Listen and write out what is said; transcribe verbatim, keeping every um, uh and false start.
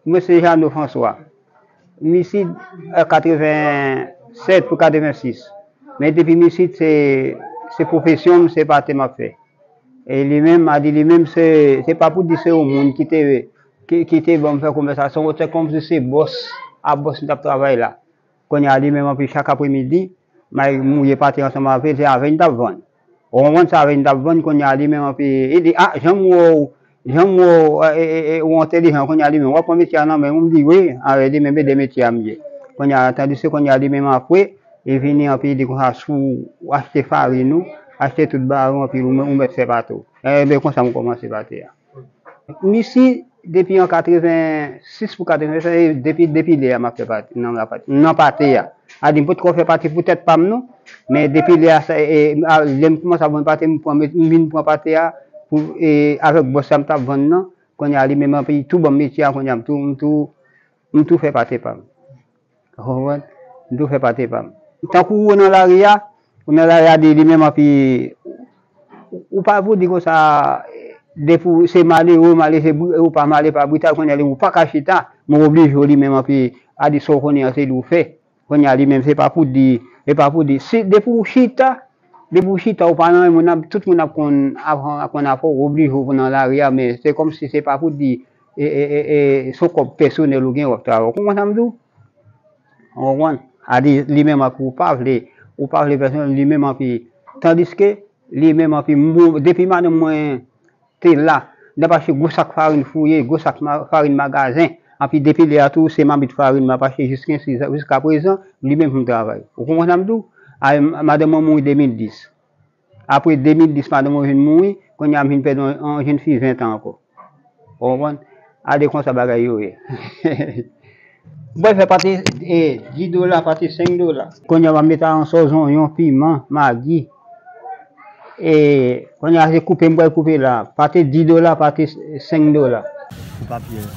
Mwen se Jeannot François. M isit, katrevennsèt pou katrevensis. Men depi m isit, se, se pwofesyon m, se pate m ap fè. E li menm, a di li menm, se, se pa pou di se yon moun ki te, ki, ki te ban m fè komès la. Se yon, se kòmsi se bòs, a bòs m t ap travay la. Kounye a li menm anpi chak apremidi, m al mouye pate ansanm avè l, se avè n t ap vann. Ou konprann, se avè n t ap vann, kounye a li menm anpi, li di, a, jan m wè w, jan m wè w, e, e, e, ou entèlijan, kounye a li menm, w ap pran metye a nan men m, m di wi, avè li menm e de metye a m ye. Kounye a, tandiske kounye a li menm apre, li vini anpi li di konsa, si w achte farin ou, achte tout bagay ou anpi ou, ou mèt fè pate w. Enben konsa m kòmanse pate a. M isit depi an katrevensis pou katrevennsèt, e depi, depi lè a m ap fè pate, nan, nan pate a. A di m potko fè pate pou tèt pa m non, men depi lè a, sa, e, a, lè m kòmanse ap vann pate, m pran, m vin pran pate a pou, e, avèk bòs sa m t ap vann nan, kounye a li menm anpi tou ban m metye a, kounye a m tou, m tou, m tou fè pate pa m. Ou konprann? M tou fè pate pa m. Tankou ou nan lari a, ou nan lari a di li menm anpi, ou pa pou di konsa, depi w se malere, malere se bri-, ou pa malere pa brital, kounye a li ou pa ka chita, men w oblije w li menm anpi, a di sa w konnen an se li w fè. Kounye a li menm se pa pou di, se pa pou di, si, depi w chita, depi w chita, ou pa nan men moun ap, tout moun ap konn, ap, ap konn afè w, w oblije w nan lari a, men se kòmsi se pa pou di, e, e, e, e, se yon kòb pèsonèl ou gen, w ap travay. Ou konprann sa m di w? Ou konprann? A di, li menm anpi ou pa vle, ou pa vle pèsonèl, li menm anpi. Tandiske, li menm anpi, m bon, depi madanm mwen te la, n ap achte gwo sak farin fouye, gwo sak ma-, farin magazen, anpi depi lè a tou, se mamit farin m ap achte jiskaprezan, jiskaprezan, li menm pou m travay. Ou konprann sa m di w? A, madanm mwen mouri de mil dis. Apre de mil dis, madanm mwen vin mouri, kounye a m vin pèdi yon, yon jenn fi ven tan ankò. Ou konprann? A de konsa bagay yo ye. M pral fè pate, e, dis dola, pate senk dola. Kounye a m ap mete yon sòs, zonyon, piman, magi. E, kounye a se koupe m pral koupe la. Pate dis dola, pate senk dola. Pou papye.